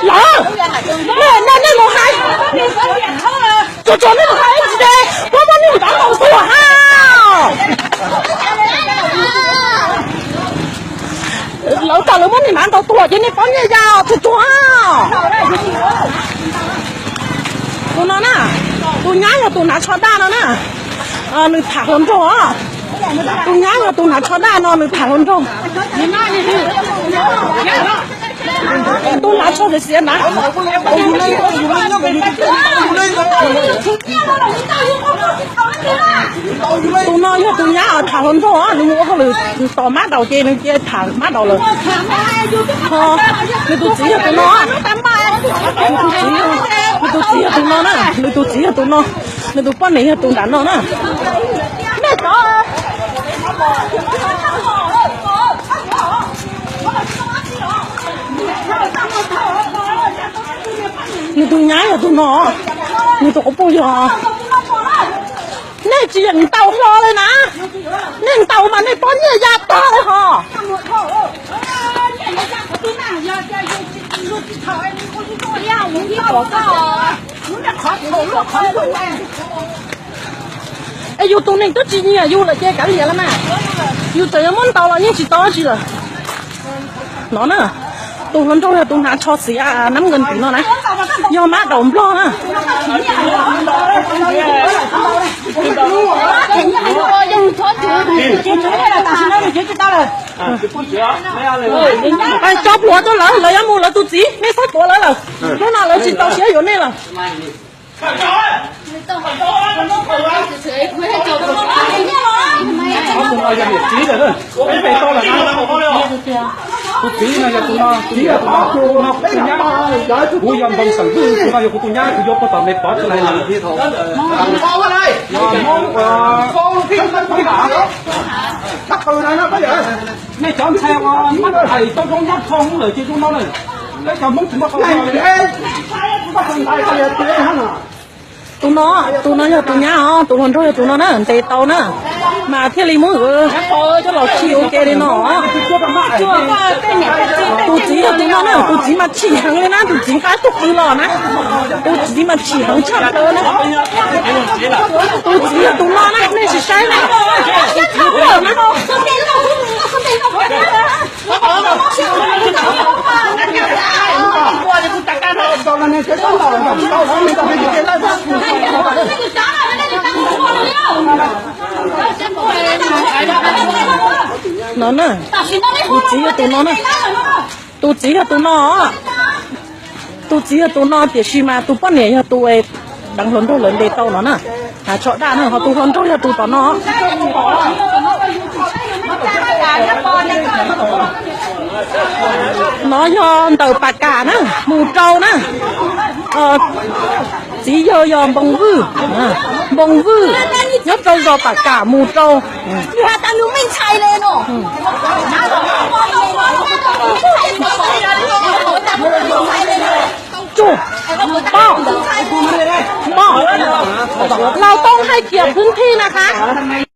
Lawm, nej mus hais, tsuag tsuag nej mus hais tsis de, puab muab nej mav ntaus tuag ha. Lawv tas lawv muab nej mav ntaus tuag ces nej pob nyiaj ya tsuag tsuag. Tus no na, tus nyab yog tus hnav tsho daj no na, nws tham hluas nraug. Tus nyab yog tus hnav tsho daj no nws tham hluas nraug. Tus hnav tsho xiav xiav na. Tus no yog tus nyab tham hluas nraug, nws mus ua hauj lwm tos mab daus ces nws cia tham mab daus lawm. Nws tus txiv yog tus no. Nws tus txiv yog tus no na, nws tus txiv yog tus no, nws tus poj niam yog tus nram no na. Nws tus nyab yog tus no, nws tus quas puj yog. Nej tsis yeem ntaus hlo li na, nej ntaus mas nej pob nyiaj ya tag li hos. Es yus tus neeg twb tsis nyiam yus lawm ces kav liam los mas, yus txawm yuav muab ntaus los yeej tsis tau dab tsi lawm. No na, tus hluas nraug yog tus hnav tsho xiav nab nkees tim no na, yog mab daus nplog na. Tso plhuav rau lawv, lawv yuav mus lawv tus txiv, nej txhob tuav lawv lawm. Hnub no lawv tsis tau siab yuav nej lawm. Tus no yog niam txiv lawm, peb pe tau lawm na. Tus txiv no yog tus no, txiv yog tus no, tus no kuv tus nyab, kuv yog Npoo Xeem Vwj, tus no yog kuv tus nyab, kuv yuav puag tom me pov tsis lais lawm. Nej cov ntxhais uas nab thais tau zoo nyab kho Hmoob lawm ces zoo no na. Peb cov Hmoob tsis muaj qau. Tus no, tus no yog tus nyab os, tus hluas nraug yog tus no na, ntes tau na, mas thiaj li muab coj los khi ua ke li no. Tus txiv yog tus no na, tus txiv mas chim heev li na, tus txiv nqa tug qws los na, tus txiv mas chim heev tshaj plaws na. Tus txiv yog tus no na, nej sim saib na. No na, tus txiv yog tus no na, tus txiv yog tus no, tus txiv yog tus no tiam sis mas tus poj niam yog tus deev hluas nraug lawv ntes tau no na. Tsho daj na, ho tus hluas nraug yog tus tom no. No yog ntawm Pam Kam na, mus rau na. Txiv yawg yog Npoo Vwj, Npoo Vwj nyob rau zos Pam Kam mus rau. Tsuj, pom, pom, Laus Tooj hais kiam phwb thij na qab.